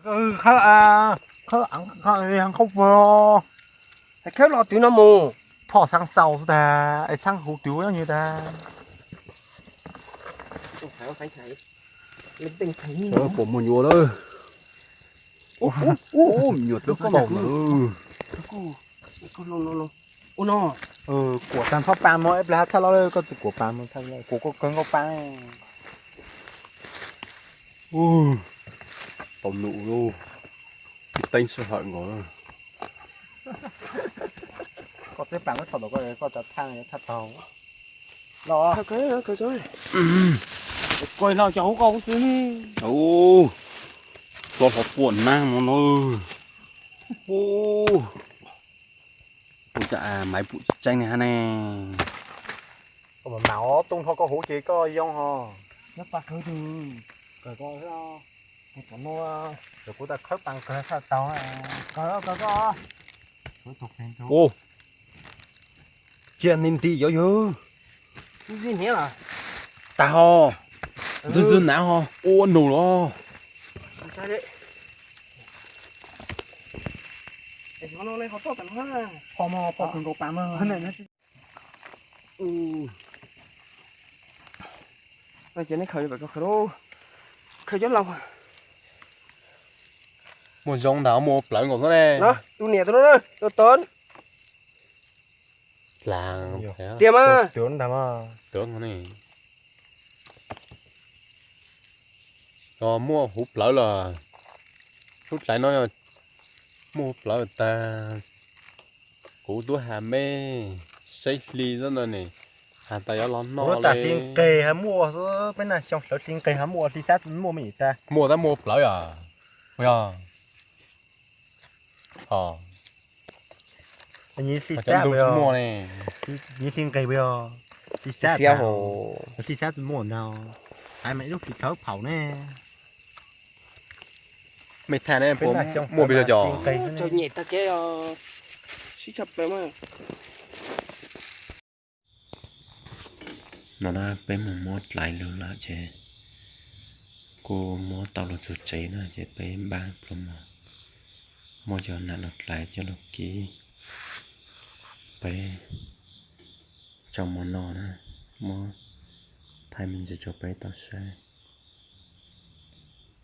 Khawb, khawb, khawb puag. Khawb los twv no mus. Phom xaab xaus xwb tas, es txhaab huv twv nyob nyi tas. Puas muaj nyuam lawm? Nyuam twb paum lawm. Kuam tas txhob paa mog, ib pliag hab thaj loj koj tsi kuam paa mog, kuam koj kawg nkaus paa. Tau num lauj, ib teeb sij hawm nkaus. Koj xwb paa muab thaum ntawd koj, koj tau thaj, thaj tau. Los, koj los cov hauv koj xwb. Hlob hlob puaj nab no na. Ua cas maiv pum tseeb ne hab ne. Koj mam mam os, tooj nrho koj huv ces koj yoo ho. Nyob pab kawg tus, kawg koj, kawg koj no, kawg kuv tas khawb paa kawg thaj tau. Kawg koj, kawg koj. Ua, cia nti nti yuav yawg. Ntxig hniav los? Tag ho. Ntxwg ntxwg nav ho. Ua nus los. Qhov no pom kawg nkaus pam mas. Ces nej khaws, khaws cov laus. Muaj zoo ntag, muaj plawv nkaus xwb ne. Tus niam tus no, tus tod. Tiag mas. Muaj huv plawv los, lub dlaiv no muaj huv plawv tag. Kuv tuaj has mej saib hli xwb no ne, has tas yuav los noj tas hli nqeg ha muaj xwb, peb na xyoo hlawv hli nqeg ha muaj, hli xab tsi muaj me tas. Muaj tab muaj plawv yom? Yog. Nyiv hli xab muaj ne. Nyiv hli nqeg yog hli xab, hli xab tsi muaj ntag. Hais mas ib lub hli khawb phaum ne. Mej thaj ne, puas muaj pes tsawg cov? Tsaus nyem tag kev os, sib tshaj plaws mas. No na peb mus muab dlaiv lug lawm ces kuj muab tau lug txug tsev na ces peb npaj pluas mov, muab cov nam lug dlaiv coj lug kib, peb tso mov noj na, muab thaij me ntsis rau peb tau saib.